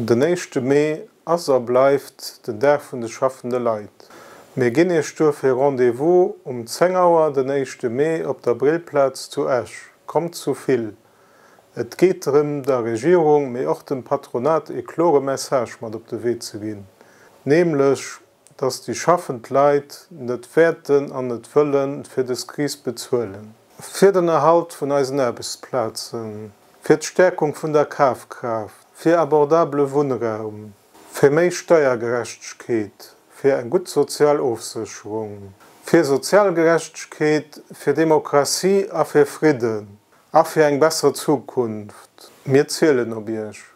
Den éischte Mee ass a bleift den Dag vun de schaffende Leit. Mir ginn Iech duerfir Rendez-vous um 10 Auer den éischte Mee op der Brillplaz zu Esch. Kommt zu vill! Et geet drëm der Regierung, mee och dem Patronat ee klore Message mat op de Wee ze ginn, nämlech dass déi schaffend Leit net wäerten an net wëlle fir des Kris bezuelen. Fir den Erhalt vun eisen Aarbechtsplazen, fir d'Stäerkung vun der Kafkraaft, fir abordabele Wunnraum, fir méi Steiergerechtegkeet, fir eng gutt sozial Ofsécherung, fir sozial Gerechtegkeet, fir Demokratie a fir Fridden a fir eng besser Zukunft. Mir zielen op Iech.